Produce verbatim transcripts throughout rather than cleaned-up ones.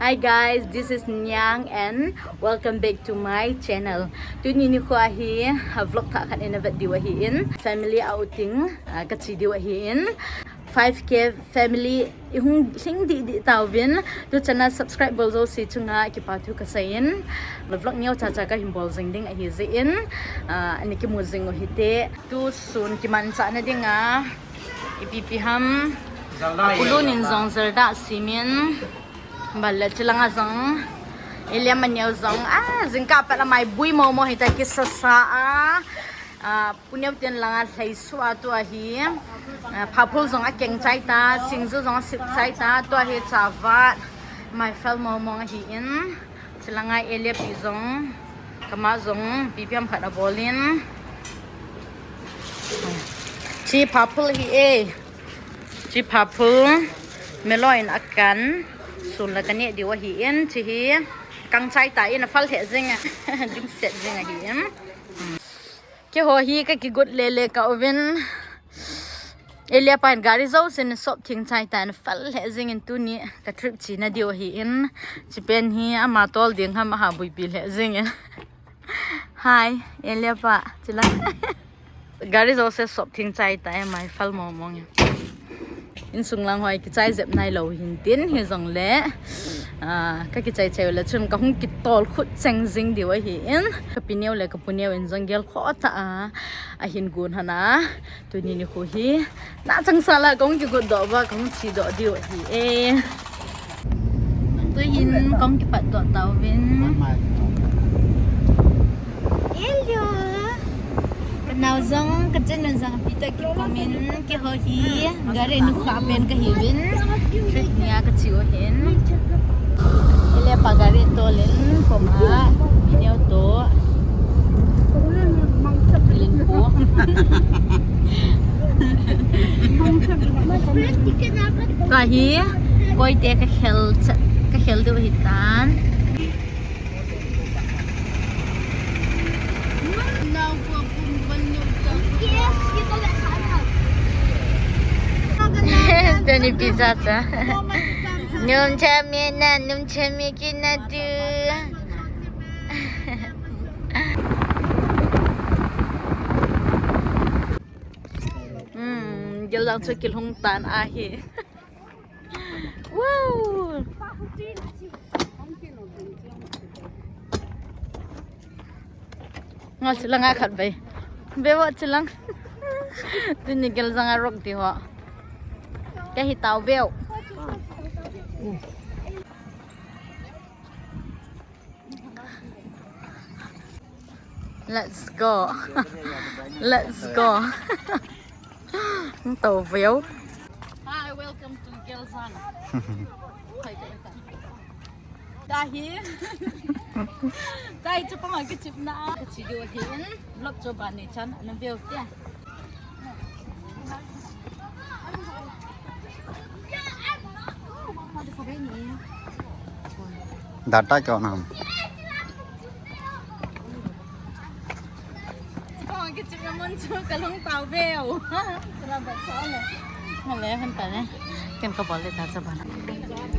Hi guys, this is Niang and welcome back to my channel. Tuni nikho hi, ah, vlog thah khat in ana vet diu ahin, family outing, ah, kache diu ahin. Five K family ihung lhing didi tauvin, tu channel subscribe bol jouse chunga kipa thu kaseiyin. Vlog neocha cha kahin bol jing ding ahi jeh in, ah, ana kimu jing u hite. Tu sun kimanchah na dinga ipi ipi ham. Apulun in jong Zarda simin. Bale chilanga jong. Elia maneo jong. Ah, jingkah pat amai bui momo hita kisasa a. Ah, puneo tin langa lhaisu a tua hi. Ah, phaphul jong akeng chai ta, singju jong asip chai ta, tua hi chavat. Mai fel momo ahin. Chilanga Elia pi jong. Kama jong, ipi ipi ham khat abolin. Chi phaphul hi e. Chi phaphul. Melo in akan. Sun la kane diu ahin. Chi hi. Kang chai ta in afal he jing a. Ding set jing ahin. Keiho hi kakigot lele kauvin. Elia pa in gari jousen sop thing chai ta in afal he jing in tuni ka trip chena diu ahin. Chipen hi ama tol ding ham aha buipi he jing in. Hi, Elia pa, chila. Gari jouse sop thing chai ta e, mai fel momo nge. Insung lang hoi kichai jep nailou hin tin hijongle. Ah, kakichai chai le chun kahung kitol khut cheng jing diu ahin. Kapi neo le kapu neo in jong gel kho ta a. Ahin gun hana. Tuni nikho hi. Na chang sala kahung kigot doh va, kahung che doh diu ahi e. Tuhin kahung kipat doh tauvin. Hello. Kanao jong, kachanu jong, pita kikomin, keiho hi, gari nukha pen kahiuvin. Trip nia kache u ahin. Elia pa gari tolin, koma, pi neo to. Limpu. Tua hi, koite kakhel, kakhel diu ahitan. Tuni pizza cha. Num cha mi na, num cha mi ki na tu. Hmm, gel lang chu kilhung tan ahi. Wow! Nga chilang a khat bai. Be wa chilang. Tuni gel jang a rok ti ho. Kahi tau veu. Let's go. Let's go. Tau veu. Hi, welcome to Gelzang. Tahi. Tahi chu pama kichip na. Kachi diu ahin. Lop cho ba ni chan. Ana veu tia. Data kyo nam. Kong kichip na mun chu kalung tau veu. Kala ba tau le. Male han ta le. Ken ka bol le ta sa ba.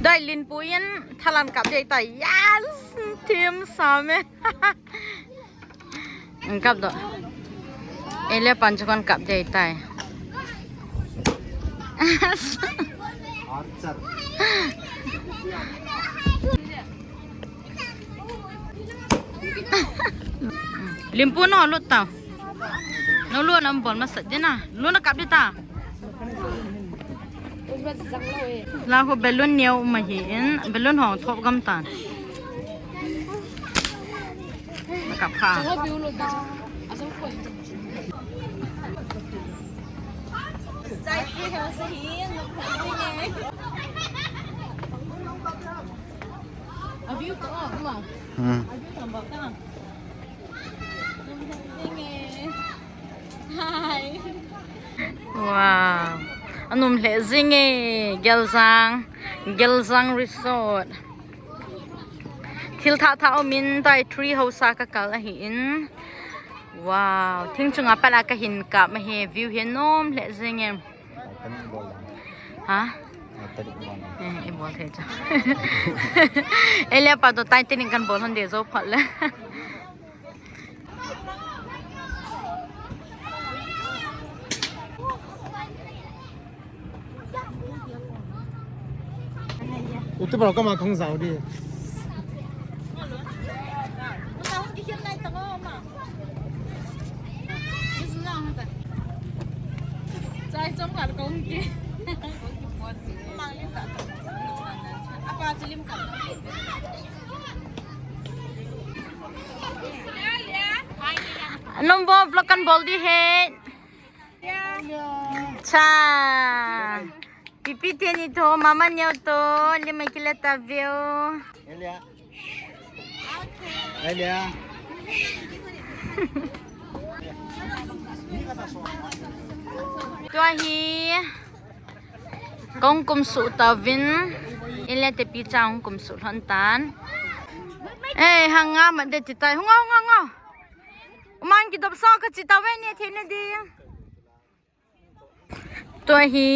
Dai lin pu yin thalan kap dei ta. Yes, team same. Ang kap do. Ele pan chu kon kap dei tai. Archer. Limpu no lut tau. No lu nam bol masat dina. Lu na kap di ta. Lahu balloon neo um ahin, balloon ho thop gam tan. Kap kha. Hmm. Hi. Wow. Anum lheh jing e, Gelzang, Gelzang Resort. Thil thah thah um in tai tree house a ka kal ahin. Wow, thing chunga pat a ka hin kap ahi, view hi nom lheh jing e. Ha? Eh, i bol thei chu. Eile pa to tai tin kan bol hon de jo phot le. Utu bro ka ma khang zau di. Chai chom khat kong ki. Apa chilim ka. Number vlog kan bol di he. Cha. Pipi teni to, mama neo to, le mai kila ta veo. Elia. Elia. Tua hi. Kong kum su ta vin. Elia te pi cha kong kum su lhon tan. Eh, hanga ma de ti tai. Hunga, hunga, hunga. Uman ki dop so ka chi ta ve ne thei ne di. Tua hi,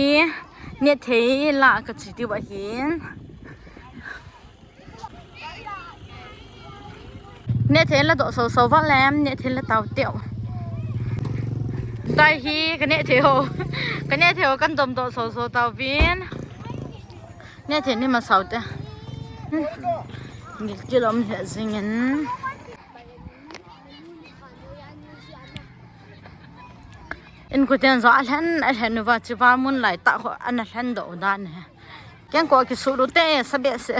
nethei la ka chi diu ahin. Nethei la doh so so va lem, nethei la tau teu. Tua hi, ka nethei ho. Ka nethei ho kan dom doh so so tau vin. Nethei ni ma sau te. Ni kilom le zingin. In kuten zo a lhen, a lhen uva chiva mun lai ta ho ana lhen do dan he. Ken ko ki su lu te sa be se.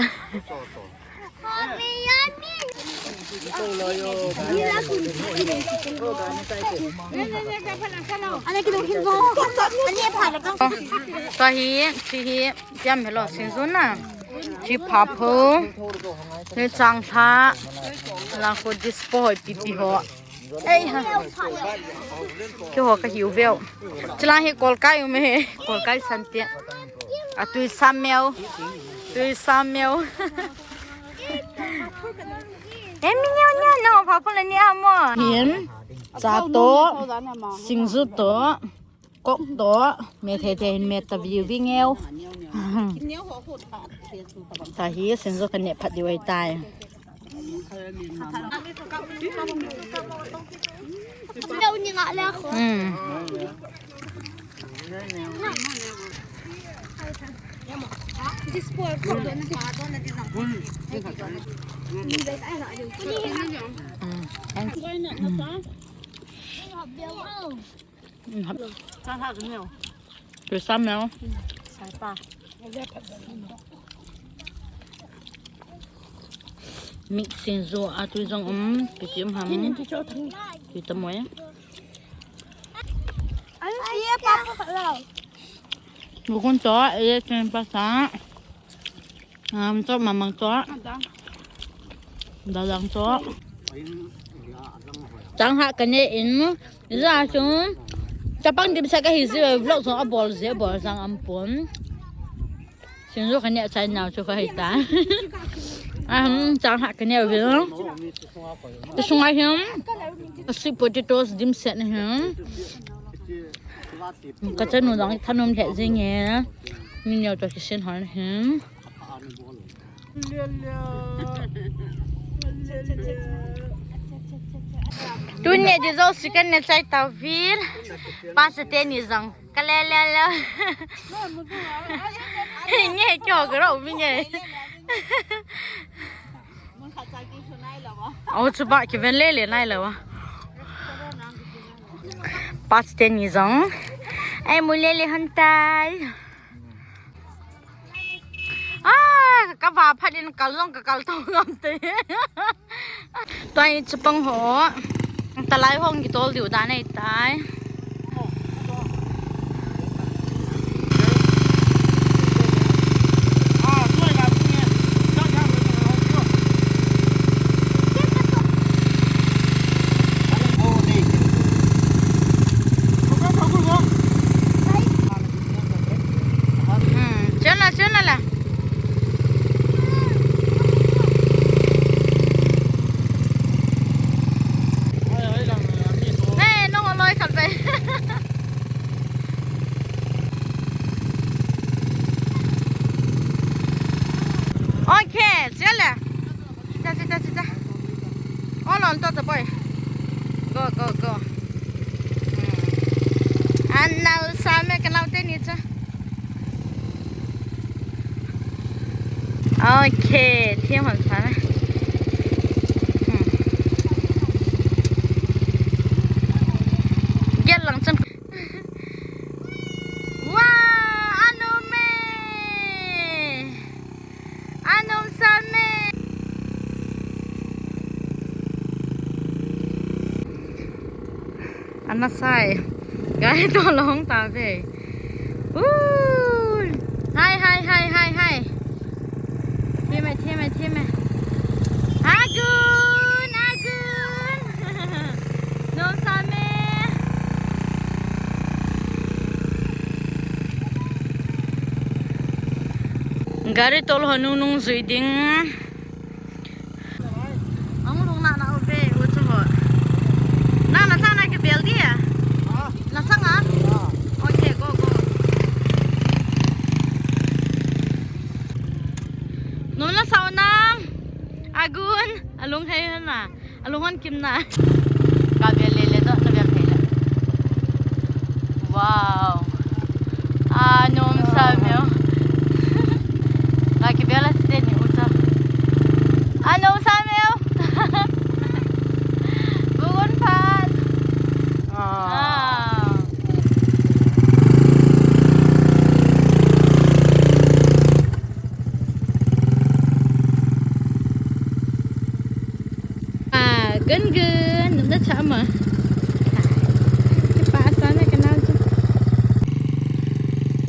Tua hi, chi hi, tiam helo sin zun na. Chi pha pho. Ni chang tha. La ko dispo hoi pipi ho. Ei ha. Keiho ka hiu veu. Chilang hi kolkai um he. Kolkai san te. A tui sam meu. Tui sam meu. Em mi neo neo no pha pun le ni amo. Hin. Cha to. Singju to. Kok to, me thei thei hin me ta viu vi ngeu. Ta hi, singju ka neh phat diu ahi tai. Mm. Mm. Thank you. Mm. Tui sam meu. Sai pa. Mix singju a tui jong um, tui um ham. Tui ta moi. Bukun cho, e chen pa sa. Am cho, mamang cho. Dalang cho. Chang ha ka neh in, ja chu. Chapang dim sa ka hi ji vlog so a bol je bol jang am pon. Singju ka neh chai nau chu ka hi ta. Am chang ha ka neh vin. Ka sunga hin. Sweet potatoes dim set na hin. Ka chanu dang thanum lheh jing e. Mi neo to kisin hon hin. Tun neh di jo si kan neh chai tau vil. Pa sa te ni jong. Ka le le le. Nge kyo ka ro mi nge. Au chu ba ki ven le le nai lo. Pa sa te ni jong. Ai mu le le han tai. Ah, ka va phat in kal long ka kal to ngam te. Tua hi chapang ho. Talai hong kitol diu dan ahi tai. Hmm, chana, chana la. Nè, nong loi khat ve. Chale. Cha, cha, cha, cha, cha. Ol on to, to boy. Go, go, go. Hmm. Anal sa me kanal te ni cha. Okay, thiam hon sa me. Hmm. Gel lang chun. Wow, anom e. Anom sa me. Ana sai. Gari to long ta ve. Ui. Hai, hai, hai, hai, hai. Thim e, thim e, thim e. Agun, agun. Nom sa me. Gari tol ho nung nung jui ding. Ang lung na na uve, u chu ho. Na, na chang na kibel dia? Ha? Na chang a? Ha. Okay, go, go. Nom na sao nam. Agun, alung hai na. Alung hon kim na. Ka bel le le to, na bel thei le. Wow. Anom sa meu. Ka kibel a te ni u cha. Anom sa meu. Bugun phat. Ah. Ah. Ah, gun gun, nung da cha ma. Kipa sa na kanal chu.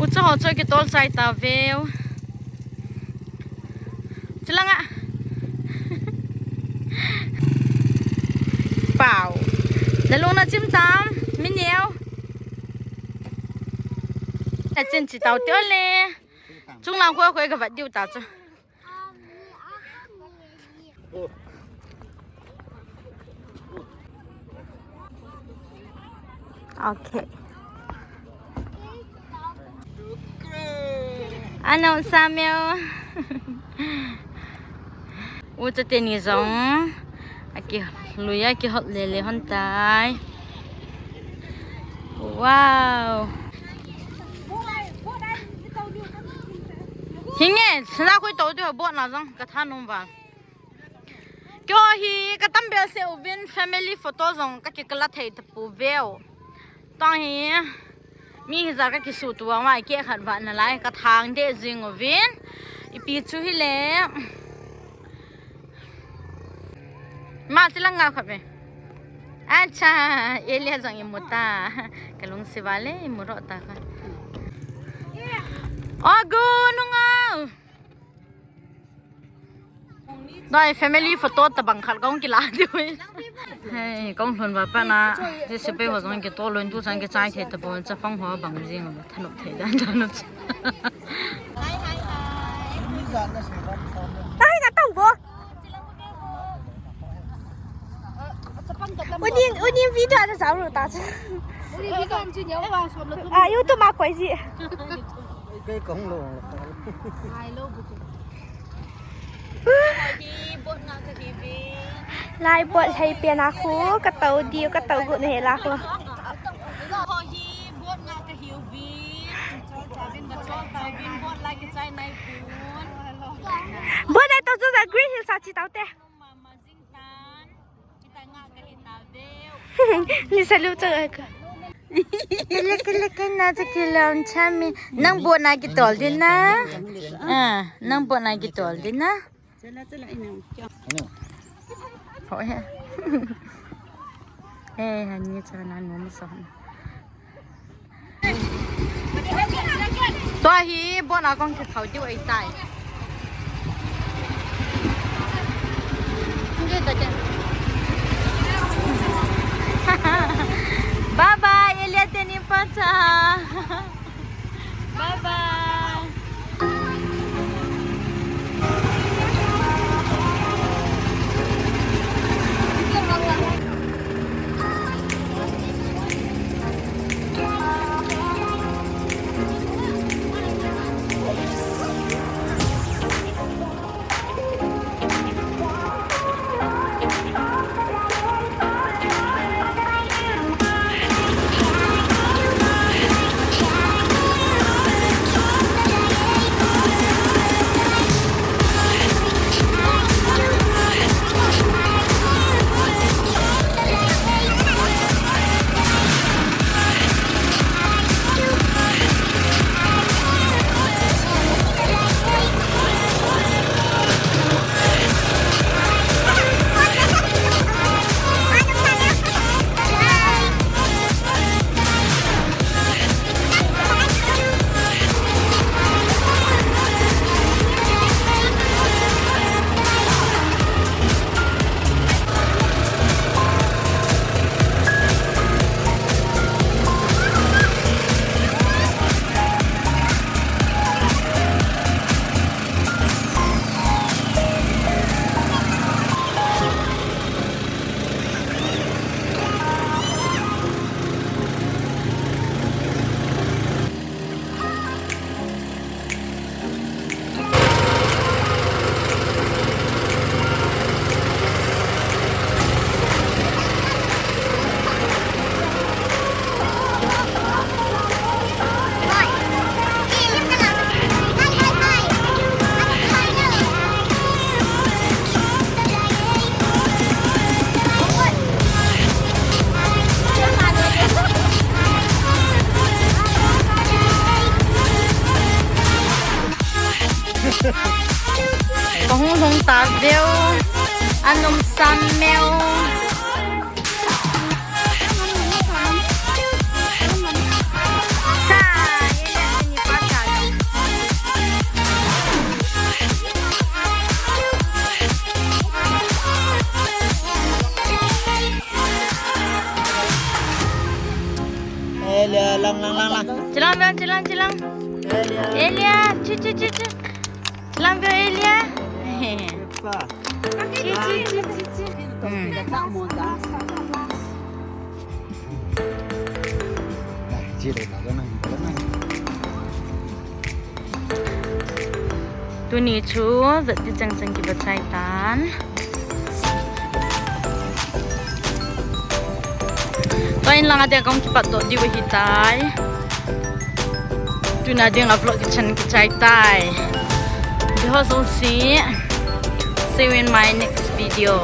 U cha ho chu kitol chai ta veu. Chulanga. Pau. Na lung na chim tam, mi neo. Na chin chi tau tio le. Chunglang khua khua ka vat diu ta chu. Okay. Anom sa meu. U cha te ni jong. Aki lui a kihot le le hon tai. Wow. Hinge, sala khui to tu boat na jong ka thanom vang. Keiho hi ka tambel se uvin family photo jong ka kikala thei tapu veu. Tang hi mi hijat ka kisutu vang ma ke khat vat na lai ka thang de jing uvin. Ipi chu hi le. Ma, chilang nga khat ve. Acha, Elia jong imu ta. Ka lung siva le, imu ro ta ka. Agu, nunga. Dai family photo tabang khat kong kila diu. Hei, kong lhun va pa na. Jisi pe ho jong kito lhun tu sang kichai thei tapon chapang ho bang jing. Thanop thei dan thanop. Ai, na tau bo. Uni, uni video ada jauh lu ta. Uni video am chin yau bang som lo tu. Ah, YouTube ma koi ji. Kei kong lo. Ai lo bu tu. Lai bot hei pian a khu, ka tau diu, ka tau gu na he la khu. Bot ai tau chu za Green Hill sa chi tau te. Lisa lu chu ka. Kile, kile, kile, na chu kilom chami. Nang bot na kitol din na. Ah, nang bot na kitol din na. Chela, chela, ina. Ho he. He, hani chana nom sa. Tua hi bot na kong kithau diu ai tai. Bye bye, Elia teni pacha. Bye bye. Hung hung ta veu. Anum sam meu. Sa, ye le ni pa sa. Elia, lang, lang, lang, lang. Chilang, chilang, chilang. Elia. Elia, chi, chi, chi, chi. Chilang, Elia. Epa. Chi, chi, chi, chi, chi. Hmm. Tuni chu, vette chang chang kiva chai tan. Tua in langa dia kong kipat to diu hi tai. Tuna dinga vlog kichan kichai tai. Behold, we'll see. See you in my next video.